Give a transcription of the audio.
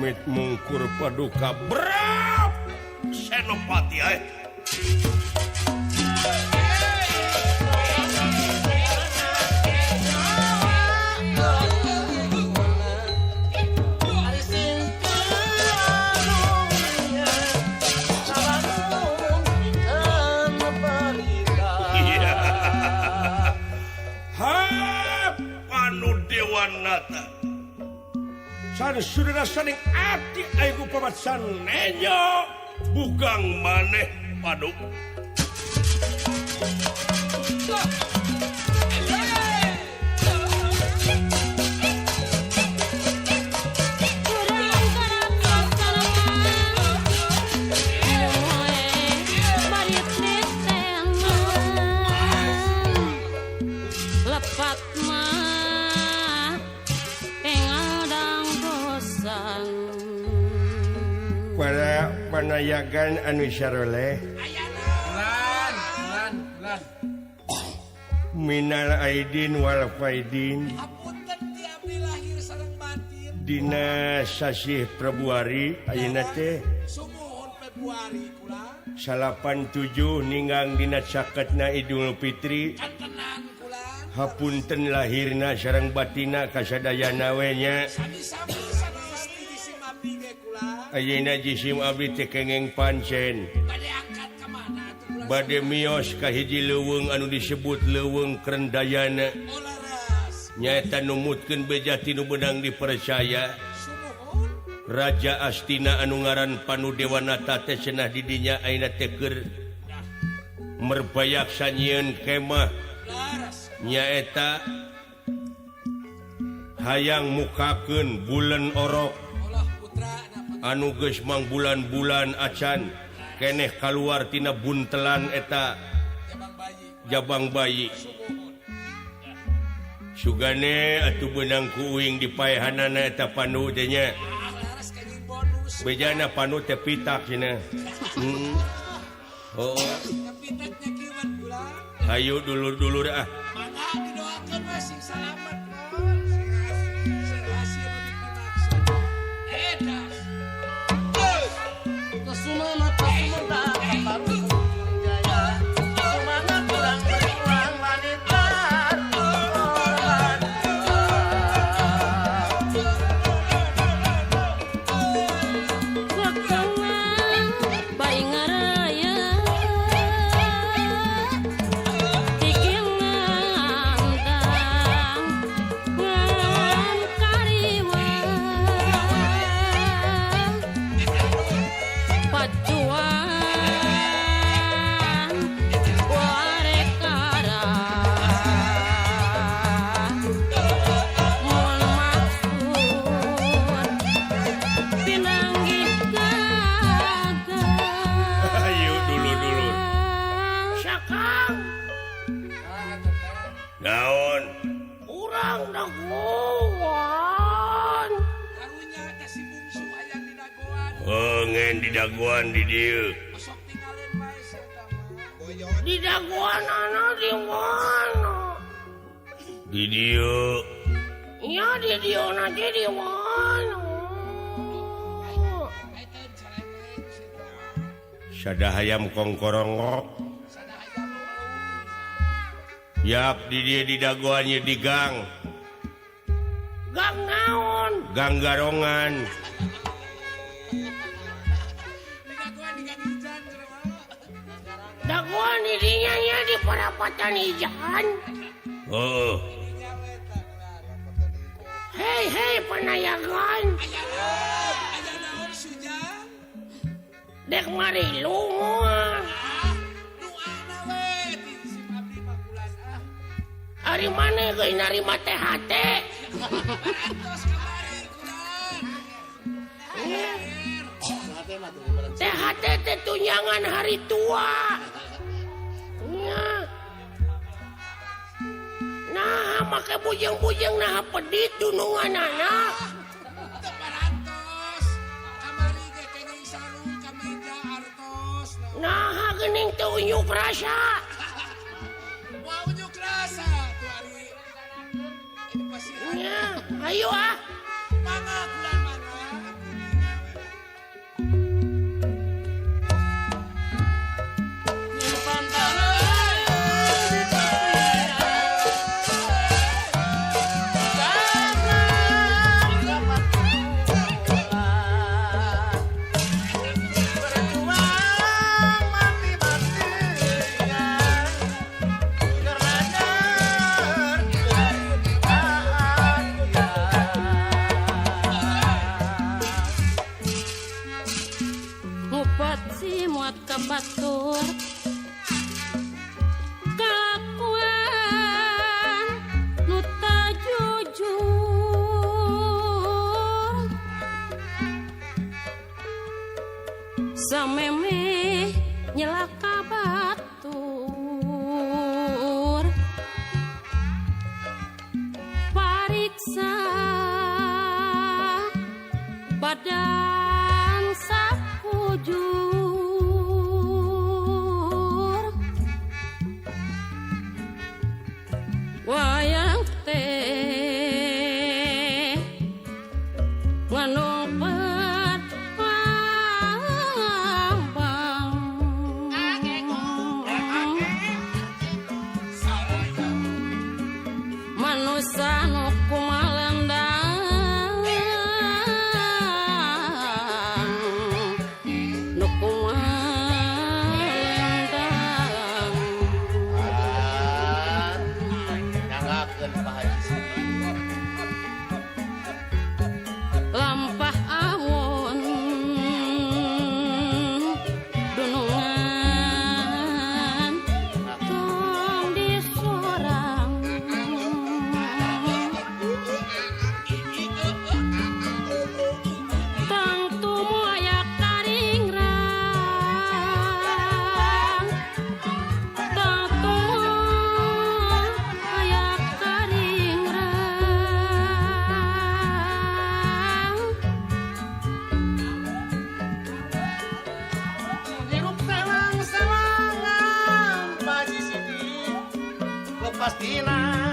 Pamit mungkur paduka brap Senopati eh. Panudewanata san saudara saning ati ayu pamat sanenyo bugang maneh padu. Para panayagan anu saroleh minal aidin wal faidin dina sasih Februari ayeuna teh 87 ninggang dina caketna Idul Fitri hapunten lahirna sareng batina kasadayana we nya. Ayeuna jisim abdi teh kengeng pancen bade mios ka hiji leuweung anu disebut leuweung Krendayana nyaeta numutkeun beja tinu beunang dipercaya Raja Astina anu ngaran Panudewanata teh cenah di dinya ayeuna teh keur merbayaksa nyieun kemah nyaeta hayang mukakeun bulan orok anu geus mangbulan-bulan acan keneh kaluar tina buntelan eta jabang bayi sugane atuh beunang ku uing dipaehanana eta panu teh nya bejana panu teh pitak cenah. Oh hayu dulur-dulur ah Mangga didoakeun we sing salamet. Naon urang dagoan karunya teh si bungsu hayang didagoan. Pengen didagoan di dieu. Sok tinggalin wae sia mah. Didagoan ana di mana? Di dieu. Nya di dieu na teh di mana? Sada hayam kongkorongok. Yap di dia di dagoannya di gang. Gang naon? Gang garongan. Dagoan di dinya nya di parapatan Ijan. Oh. Hei hei panayagan. Aya naon Sujang? Dek mari lunga. Ari maneh geus narima THT. THT teh tunjangan hari tua. Nah, make bujeng-bujeng nah pedit dununganana. Teu parantos. Kamari ge kenging sarung ka meja artos. Nah, geuning teu unjuk rasa. Wah, unjuk rasa tuh ari. Ini pasti. Ya, ayo ah. Mangga kulan mangga. Batur pariksa badan sakujur wayang teh ngandung manusa nu kumalendang nu kumalendang nanggakeun Pak Haji Sidik lampah awon dunungan tong disorang tangtu aya karingrang tangtu aya karingrang. Hirup sewang-sewangan Pak Haji Sidik lepas tina